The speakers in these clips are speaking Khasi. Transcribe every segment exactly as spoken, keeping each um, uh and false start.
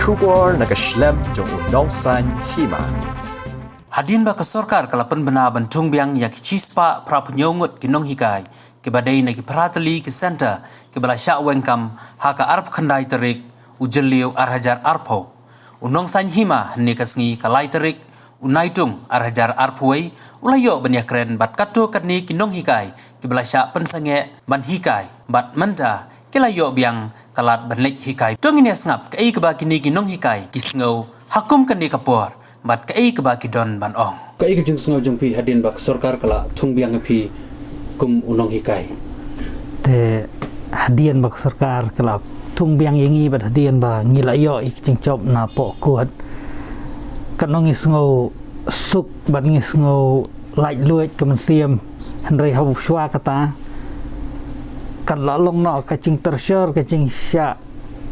Khubor na ka shlem jong u Nongsaiñ Hima. Hadien ba ka sorkar ka la pynbna ban thung biang ïa ki shispah phra phew ngut ki nonghikai kiba dei na ki phra tylli ki center kiba la shah weng kam ha ka arphew khyndai tarik u Jylliew ar hajar arphew. U Nongsaiñ Hima hynne ka sngi ka lai tarik u Naitung ar hajar arphew wei u la ïoh ban ïakren bad katto katne ki nonghikai kiba la shah pynsangeh ban hikai bad mynta ki la ïoh biang ka lad ban leit hikai. To ngin ïa sngap kaei kaba kine ki nonghikai ki sngew ha kum kane ka por bad kaei kaba ki don ban ong. Kaei ka jingsngew jong phi hadien ba ka sorkar ka la thung biang ïa phi kum u nonghikai? Te hadien ba ka sorkar ka la thung biang ïa ngi bad hadien ba ngi la ïoh ïa ka jingjop na poh kut, katno ngi sngew suk bad ngi sngew laitluid ka mynsiem. Hynrei haba shuwa kata ka la long noh ka jingtyrshor, ka jingshah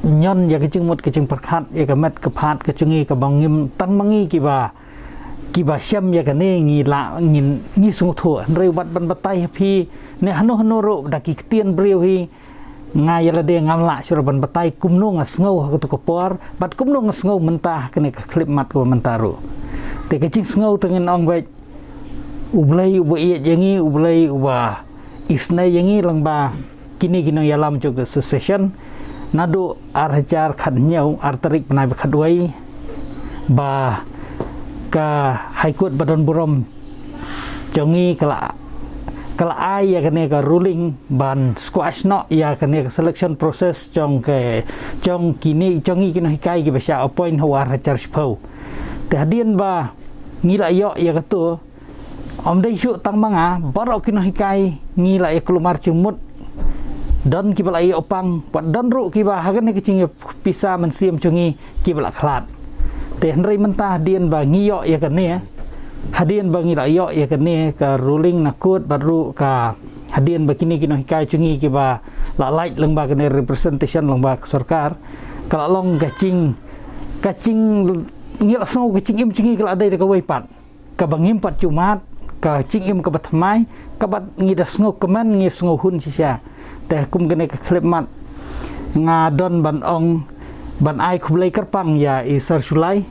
ñion ïa ka jingmut ka jingpyrkhat ïa ka met ka phad ka jong ngi kaba ngim tang ma ngi kiba, kiba shem ïa kane ngi la ngin ngi sngewthuh. Hynrei wat ban batai ha phi ne hano hano ruh da ki ktien briew hi, nga ïa lade ngam lah shuh ban batai kumno nga sngew ha kato ka por bad kumno nga sngew mynta ha kane ka khyllipmat kaba mynta ruh. Te ka jingsngew te ngin ong beit U Blei uba ïeit ïa ngi, U Blei uba isynei ïa ngi lyngba kine ki nongïalam jong ka association. Naduh ar hajar khathynñiew, ar tarik bnai ba khatwei, ba ka High Court ba don burom jong ngi ka la, ka la ai ïa kane ka ruling ban squash noh ïa kane ka selection process jong ka, jong kine, jong ngi ki nonghikai kiba shah appoint ha u ar hajar shiphew. Te hadien ba ngi la ïoh ïa kato, ym dei shuh tang ma nga, baroh ki nonghikai ngi la ïa kulmar jingmut. Don kiba la ïa pang, bad don ruh kiba ha kane ka jingïapisa mynsiem jong ngi kiba la khlad. Te hynrei mynta hadien ba ngi ïoh ïa kane, hadien ba ngi la ïoh ïa kane ka ruling na court bad ruh ka hadien ba kine ki nonghikai jong ngi kiba la lait lyngba kane representation lyngba ka sorkar, ka la long ka jing, ka jing, ngi la sngew ka jingim jong ngi ka la dei da kawei pat kaba ngim pat shu mad, ka jingim kaba thymmai, kaba ngi da sngewkmen, ngi sngewhun shisha. Te kum kane ka khyllipmat nga don ban ong, ban ai khublei kyrpang ïa i Sir Shullai,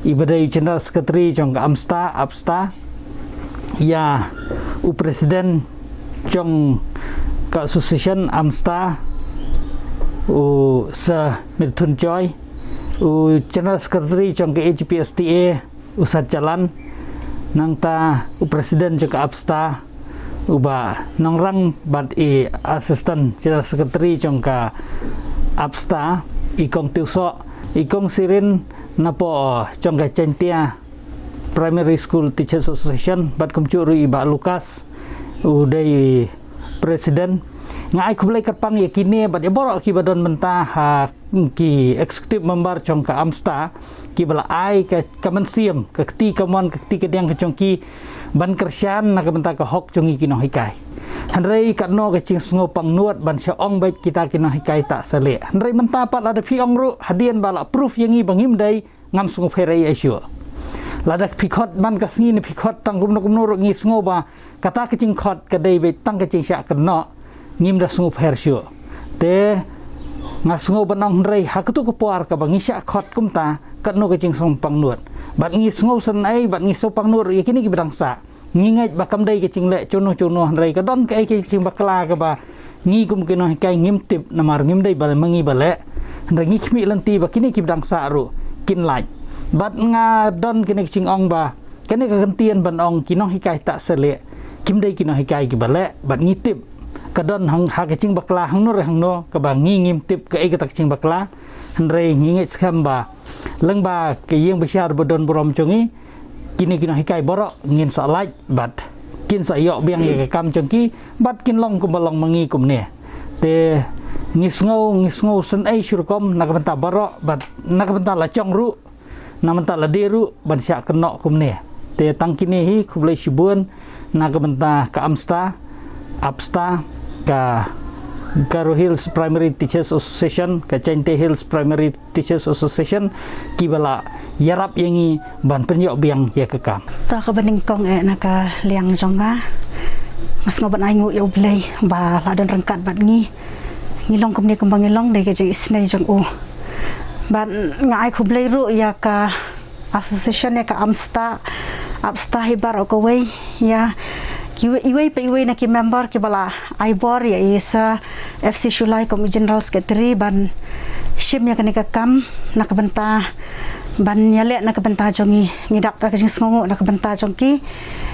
iba dei General Secretary jong ka AMSTA, APSTA, ïa u President jong ka Association AMSTA, u Sir Mithun Joy, u General Secretary jong ka AGPSTA, u Sir Jalan, nangta u President jong ka APSTA, u Bah Nongrang, bad i Assistant General Secretary jong ka APSTA, i Kong Tiwsoh, i Kong Sirin, napoh jong ka Jaintia Primary School Teachers Association, bad kumjuh ruh i Bah Lucas, u dei President. Nga ai khublei kyrpang ïa kine bad ïa baroh kiba don mynta ha ki executive member jong ka AMSTA, kiba la ai ka, ka mynsiem, ka kti kamon, ka kti kadiang ka jong ki ban kyrshan na ka bynta ka hok jong ngi ki nonghikai. Hynrei katno ka jingsngew pangnud ban sha ong beit kita ki nonghikai ta salieh. Hynrei mynta pat lada phi ong ruh, hadien ba la proof ïa ngi ba ngim dei, ngam sngewpher ei ei shuh. Lada phi khot man ka sngi ne phi khot tang kumno kumno ruh ngi sngew ba kata ka jingkhot ka dei beit tang ka jingshah kynnoh, ngim da sngewpher shuh. Te nga sngew ban ong hynrei ha kato ka por kaba ngi shah khot kumta, katno ka jingsngewpangnud. Bad ngi sngew sngewsynei, bad ngi sngewpangnud ruh ïa kine kiba dang sah. Ngi ngeit ba kam dei ka jingleh juno juno hynrei ka don kaei ka jingbakla kaba ngi kum ki nonghikai ngim tip namar ngim dei ba ma ngi ba leh. Hynrei ngi khmih lynti ba kine kiba dang sah ruh kin lait. Bad nga don kine ka jingong ba kane ka kyntien ban ong ki nonghikai ta salieh, kim dei ki nonghikai kiba leh, bad ngi tip ka don hang ha ka jingbakla hangno re hangno kaba ngi ngim tip kaei kata ka jingbakla. Hynrei ngi ngeit skhem ba lyngba ka ïing bishar ba don burom jong ngi, kine ki nonghikai baroh ngin sa lait bad kin sa ïoh biang ïa ka kam jong ki bad kin long kumba long ma ngi kumne. Te ngi sngew, ngi sngewsynei shuh rukom na ka bynta baroh bad na ka bynta la jong ruh, na ka bynta lade ruh ban shah kynnoh kumne. Te tang kine hi, khublei shibun na ka bynta ka AMSTA, APSTA, ka Garo Hills Primary Teachers Association, ka Jaintia Hills Primary Teachers Association, kiba la ïarap ïa ngi ban pynïoh biang ïa ka kam. To kaba nyngkong eh na ka liang jong nga, nga sngew ban ai nguh ïa U Blei ba la don ryngkat bad ngi. Ngi long kumne kumba ngi long dei ka jingisynei jong u. Bad nga ai khublei ruh ïa ka association, ïa ka AMSTA, APSTA hi baroh kawei, ïa kiwei, iwei pa iwei na ki member kiba la ai bor ïa i sa F C Shullai kum u General Secretary ban shim ïa kane ka kam na ka bynta ban ïaleh na ka bynta jong ngi. Ngi dap da ka jingsngewnguh na ka bynta jong ki.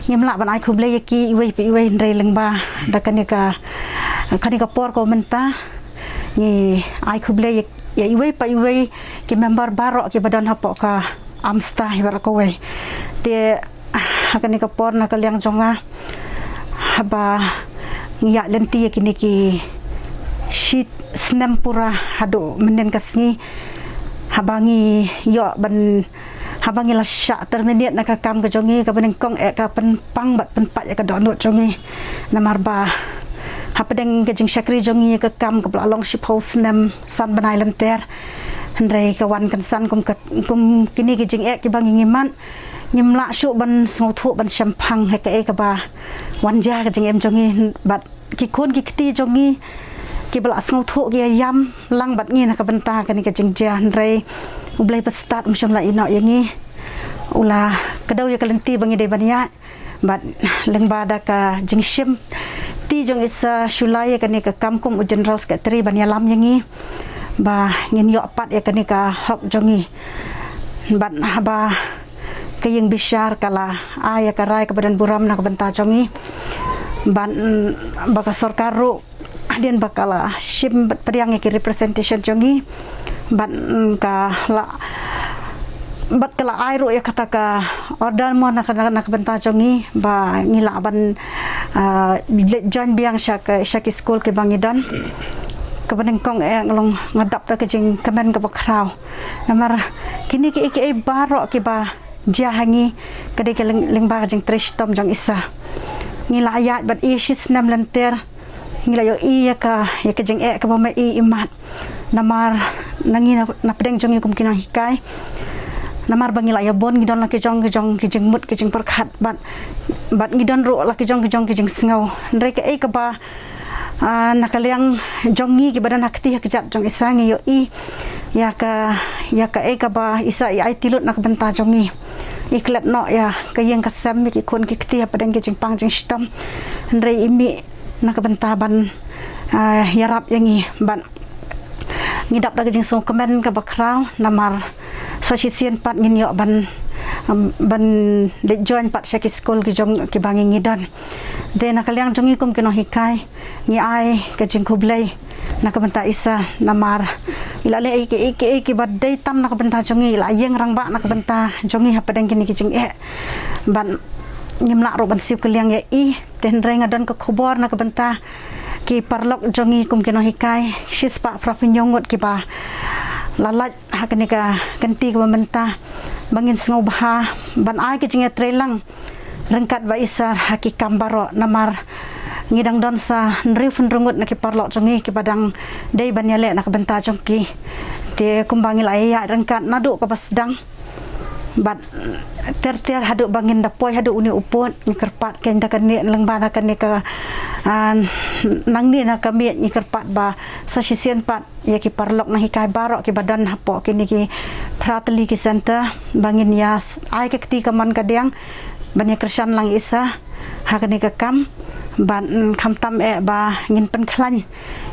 Ngim lah ban ai khublei ïa ki iwei pa iwei, hynrei lyngba da kane ka, kane ka por ka mynta, ngi ai khublei ïa, ïa iwei pa iwei ki member baroh kiba don hapoh ka AMSTA hi baroh kawei. Te ha kane ka por na ka liang jong nga, haba ngi ïa lynti ïa kine ki shi snem pura haduh mynnin ka sngi, haba ngi ïoh ban, haba ngi la shah terminate na ka kam ka jong ngi, kaba nyngkong eh ka pynpang bad pynpait ïa ka dohnud jong ngi. Namar ba hapdeng ka jingshakri jong ngi ïa ka kam kaba la long shiphew snem san bnai lynter. Hynrei ka wan kynsan kum ka, kum kine ki jingeh kiba ngi ngi mad, ngim lah shuh ban sngewthuh ban shemphang ha kaei kaba wan jia ka jingim jong ngi, bad ki khun ki kti jong ngi kiba la sngewthuh ki ïa ïam lang bad ngi na ka bynta kane ka jingjia, hynrei U Blei bad stad um shym la ïehnoh ïa ngi. U la kdew ïa ka lynti ba ngi dei ban ïaid, bad lyngba da ka jingshim ti jong i sa Shullai ïa kane ka kam kum u General Secretary ban ïalam ïa ngi ba ngin ïoh pat ïa kane ka hok jong ngi. Bad haba ka ïing bishar ka la ai ïa ka rai kaba don burom na ka bynta jong ngi, bad, mm, ba ka sorkar ruh hadien ba ka la shim bad pdiang ïa ki representation jong ngi, bad, mm, ka la, bad ka la ai ruh ïa kata ka order mo na ka, na ka bynta jong ngi ba ngi lah ban, ah, leit join biang sha ka, sha ki skul kiba ngi don. Kaba nyngkong eh nga long, nga dap da ka jingkmen kaba khraw. Namar kine kiei kiei baroh kiba jia ha ngi ka dei ka lyng-, lyngba ka jingtrei shitom jong i sa. Ngi la ïaid bad i shi snem lynter, ngi la ïohi ïa ka, ïa ka jingeh kaba ma i i mad. Namar na ngi na, na pdeng jong ngi kum ki nonghikai, namar ba ngi la ïa bun, ngi don la ki jong ki jong ki jingmut ki jingpyrkhat, bad, bad ngi don ruh la ki jong ki jong ki jingsngew. Hynrei kaei kaba, ah, na ka liang jong ngi kiba don ha kti ha kjat jong i sa, ngi ïohi ïa ka, ïa kaei kaba i sa i aiti lut na ka bynta jong ngi. I klet noh ïa ka ïing ka sem, ïa ki khun ki kti hapdeng ki jingpang jingshitom. Hynrei i mih na ka bynta ban, ah, ïarap ïa ngi, bad ngi dap da ka jingsngewkmen kaba khraw namar sa shisien pat ngin ïoh ban, um, ban leit join pat sha ki skul ki jong kiba ngi ngi don. Te na ka liang jong ngi kum ki nonghikai, ngi ai ka jingkhublei na ka bynta i sa namar i la leh ïa kiei kiei kiba dei tam na ka bynta jong ngi, i la ïeng rangbah na ka bynta jong ngi hapdeng kine ki jingeh. Bad ngim lah ruh ban siew kylliang ïa i. Te hynrei nga don ka khubor na ka bynta ki paralok jong ngi kum ki nonghikai, shispah phraphew hynñiew ngut kiba la lait ha kane ka kynti kaba mynta, ba ngin sngewbha ban ai ka jingïatreilang ryngkat bad i sa ha ki kam baroh, namar ngi dang don sa hynriewphew hynriew ngut na ki paralok jong ngi kiba dang dei ban ïaleh na ka bynta jong ki. Te kumba ngi la ïaid ryngkat naduh kaba sdang bad ter ter haduh ba ngin da poi haduh une u pud, ngi kyrpad kein da kane lyngba na kane ka, ah, nangne na ka miej, ngi kyrpad ba sa shisien pat ïa ki paralok nonghikai baroh kiba don hapoh kine ki phra tylli ki center ba ngin ïa s-, ai ka kti kamon kadiang ban ïa kyrshan lang i sa ha kane ka kam. Bad, mm, khamtam eh ba ngin pynkhlaiñ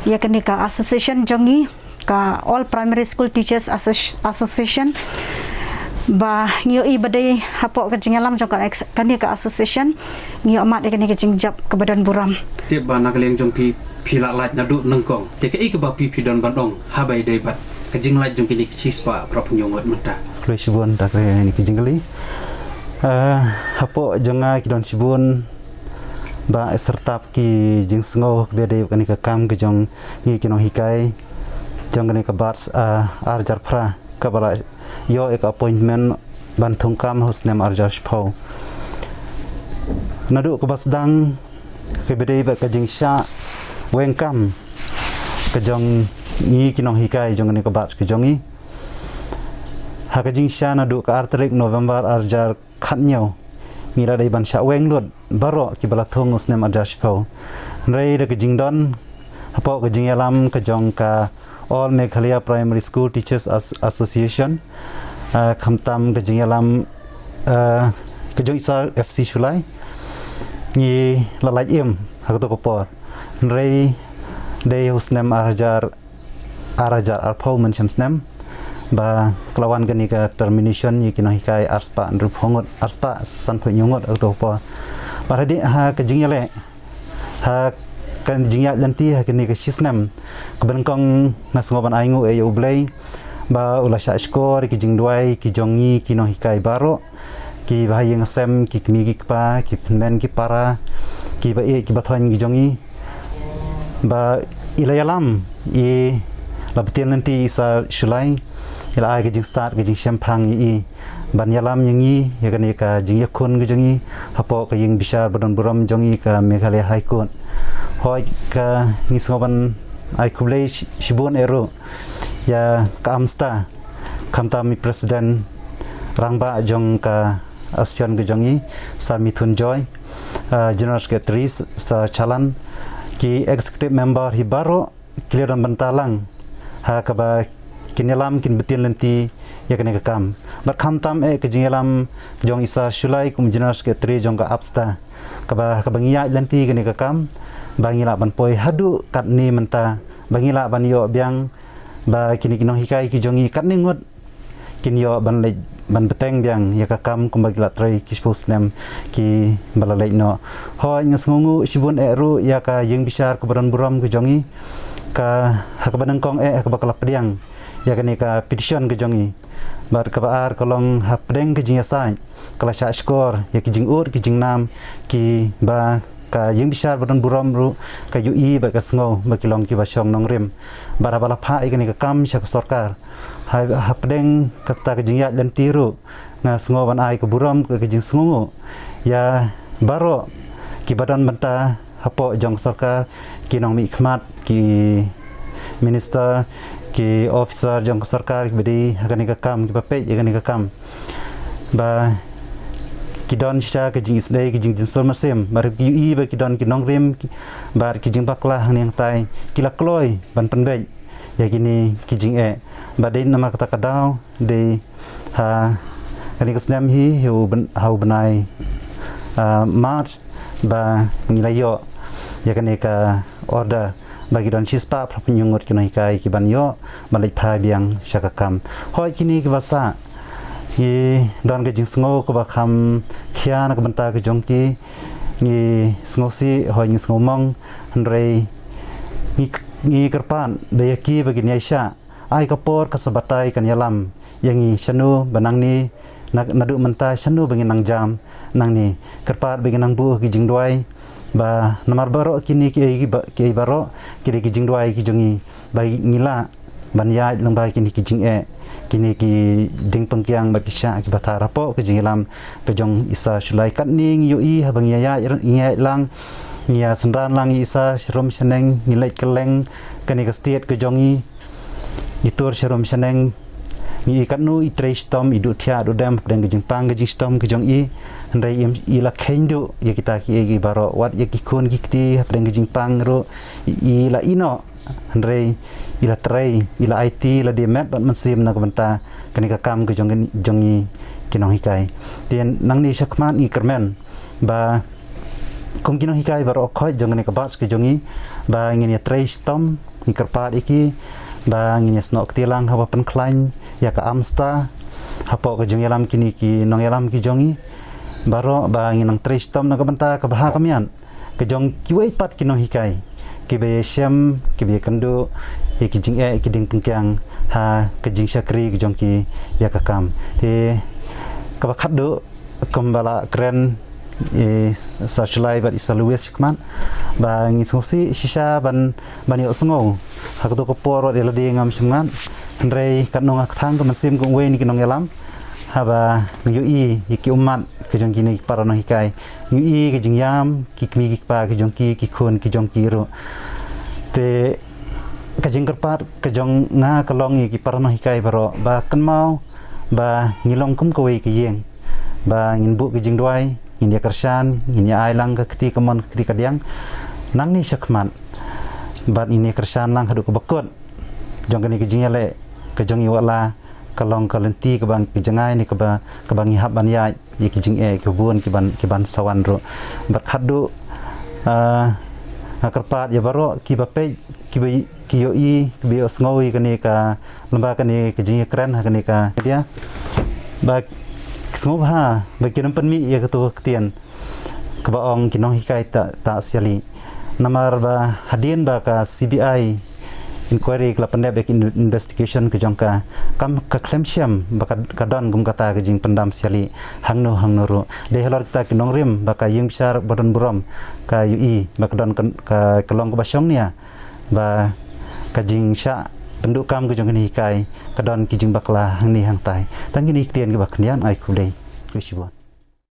ïa kane ka association jong ngi, ka All Primary School Teachers Associ-, Association, ba ngi ïohi ba dei hapoh ka jingïalam jong ka ex-, kane ka association ngi ïoh mad ïa kane ka jingjop kaba don burom. Tip ba na ka liang jong phi, phi la lait naduh nyngkong, te kaei kaba phi phi don ban ong haba ïadei bad ka jinglait jong kine ki shispah phraphew hynñiew ngut mynta? Khublei shibun da kane ka jingkylli. Ah, hapoh jong nga ki don shibun ba syrtap ki jingsngew kaba ïadei bad kane ka kam ka jong ngi ki nonghikai jong kane ka batch, ah, ar hajar phra kaba la ïoh ïa ka appointment ban thungkam ha u snem ar hajar shiphew. Naduh kaba sdang kaba ïadei bad ka jingshah weng kam ka jong ngi ki nonghikai jong kane ka batch ka jong ngi, ha ka jingshah naduh ka ar tarik November ar hajar khathynñiew, ngi la dei ban shah weng lut baroh kiba la thung u snem ar hajar shiphew. Hynrei da ka jingdon hapoh ka jingïalam ka jong ka All Meghalaya Primary School Teachers As- Association, uh, khamtam ka jingïalam, uh, ka jong Isar F C Shulai, ngi la lait im ha kato ka por. Hynrei dei ha u snem ar hajar, ar hajar arphew mynshem snem ba ka la wan kane ka termination ïa ki nonghikai arspah hynriewphew ngut, arspah sanphew hynñiew ngut ha kato ka por. Bad hadien ha ka jingïaleh, ha ka jingïaid lynti ha kane ka shi snem, kaba nyngkong nga sngew ban ainguh ïa U Blei ba u la shah shkor ïa ki jingduwai ki jong ngi ki nonghikai baroh, kiba ha ïing ha sem, ki kmie ki kpa, ki hynmen ki para, kiba ïeit kiba thoiñ ki jong ngi, ba i la ïalam, i la btien lynti ïa i Sir Shulai, i la ai ka jingstad ka jingshemphang ïa i ban ïalam ïa ngi ïa kane ka jingïakhun ka jong i hapoh ka ïing bishar ba don burom jong i, ka Meghalaya High Court. Hooid, ka ngi sngew ban ai khublei shi- shibun eh ruh ïa ka AMSTA, khamtam i President Rangbah jong ka Association ka jong i, Sir Mithun Joy, uh, General Secretary Sir Chalan, ki Executive Member hi baroh ki la don bynta lang ha kaba kin ïalam, kin btien lynti ïa kane ka kam. Bad khamtam eh ka jingïalam jong i Sir Shulai kum General Secretary jong ka AMSTA, kaba, kaba ngi ïaid lynti kane ka kam ba ngi lah ban poi haduh katne mynta, ba ngi lah ban ïoh biang ba kine ki nonghikai ki jong i katne ngut kin ïoh ban leit ban bteng biang ïa ka kam kumba ki la trei ki shiphew snem kiba la leit noh. Hooid, nga sngewnguh shibun eh ruh ïa ka ïing bishar kaba don burom ka jong i, ka, ha kaba nyngkong eh ha kaba ka la pdiang ïa kane ka petition ka jong i. Bad kaba ar ka long hapdeng ka jingïasaid, ka la shah shkor ïa ki jingud ki jingnam kiba ka ïing bishar ba don burom ruh ka ïohi bad ka sngew ba ki long kiba shong nongrim. Bad haba la phah ïa kane ka kam sha ka sorkar, ha, hapdeng kata ka jingïaid lynti ruh, nga sngew ban ai ka burom, ka, ka jingsngewnguh ïa baroh kiba don bynta hapoh jong ka sorkar, ki nongmihkhmat, ki minister, ki officer jong ka sorkar kiba dei ha kane ka kam, kiba peit ïa kane ka kam, ba ki don shisha ka jingisynei, ka jingjynsur mynsiem, bad ki ïohi ba ki don ki nongrim, ki, bad ki jingbakla hangne hangtai, ki la kloi ban pynbeit ïa kine ki jingeh. Bad dei namar kata ka daw, dei ha kane ka snem hi, ha u byn- ha u bnai, ah, March, ba ngi la ïoh ïa kane ka order ba ki don shispah phra phew hynñiew ngut ki nonghikai kiban ïoh ban leit phai biang sha ka kam. Hooid, kine kiba sah, ngi don ka jingsngew kaba kham khia na ka bynta ka jong ki, ngi sngewsih, hooid, ngi sngewmong, hynrei ngi, ngi kyrpad ba ïa ki ba kin ïaishah, ai ka por ka sa batai, kan ïalam ïa ngi shano ba nangne, na, naduh mynta shano ba ngin nang jam nangne. Kyrpad ba ngin nang buh ki jingduwai ba namar baroh kine kiei ba, kiei baroh ki dei ki jingduwai ki jong ngi, ba ngi lah ban ïaid lyngba kine ki jingeh, kine ki diengpyngkiang bad ki shah kiba thar hapoh ka jingïalam ka jong i Sir Shulai. Katne ngi ïohi haba ngi ïaid, ngi ïaid lang, ngi ïasynran lang ïa i Sir sharum shaneng, ngi leit kylleng kane ka state ka jong ngi, ngi tur sharum shaneng, ngi i katno i trei shitom, i duh thiah duh dem hapdeng ka jingpang ka jingshitom ka jong i. Hynrei i, i la kheiñ duh ïa kita kiei kiei baroh, wat ïa ki khun ki kti hapdeng ka jingpang ruh i, i la ïeh noh. Hynrei i la trei, i la aiti lade met bad mynsiem na ka bynta kane ka kam ka jong, jong ngi ki nonghikai. Te nangne shakhmat ngi kyrmen ba kum ki nonghikai baroh khoit jong kane ka batch ka jong ngi, ba ngin ïatrei shitom, ngi kyrpad ïa ki ba ngin ïasnoh kti lang haba pynkhlaiñ ïa ka AMSTA hapoh ka jingïalam kine ki nongïalam ki jong ngi baroh, ba ngin nang trei shitom na ka bynta ka bha ka miat ka jong kiwei pat ki nonghikai kiba ïashem, kiba ïakynduh ïa ki jingeh, ki diengpyngkiang ha ka jingshakri ka jong ki ïa ka kam. Te kaba khatduh, kumba la kren i Sir Shulai bad i Sir Lewis shakhmat, ba ngi sngewsih shisha ban, ban ïohsngew ha kato ka por wat ïa lade ngam shym ngat. Hynrei katno nga kthang ka mynsiem ka uwei na ki nongïalam haba ngi ïohi ïa ki ummat ka jong kine ki para nonghikai, ngi ïohi ka jingïam ki kmie ki kpa ka jong ki, ki khun ki jong ki ruh. Te ka jingkyrpad ka jong nga ka long ïa ki para nonghikai baroh ba kynmaw ba ngi long kum kawei ka ïing, ba ngin buh ka jingduwai, ngin ïakyrshan, ngin ïa ai lang ka kti kamon ka kti kadiang nangne shakhmat, bad ngin ïakyrshan lang haduh kaba kut. jong kane ka jingïaleh ka jong i Wahla ka long ka lynti kaba, ka jngai ne kaba, kaba ngi hap ban ïaid ïa ki jingeh kiba bun kiban, kiban sa wan ruh. Bad khatduh, ah, nga kyrpad ïa baroh kiba peit, kiba, ki ïohi, kiba ïohsngew ïa kane ka, lyngba kane ka jingïakren ha kane ka media, ba sngewbha ba kin ym pynmih ïa kato ka ktien kaba ong ki nonghikai ta, ta siali. Namar ba hadien ba ka C B I inquiry ka la pyndep ïa ka in-, investigation ka jong ka, kam ka khlem shem ba ka, ka don kum kata ka jingpyndam siali hangno hangno ruh. Dei halor kita ki nongrim ba ka ïing bishar ba don burom ka ïohi ba ka don ka, ka, ka long kaba shongnia ba ka jingshah pynduh kam ka jong kine hikai ka don ki jingbakla hangne hangtai. Tang kine ki ktien kiba khyndiat, ai khublei. Khublei shibun.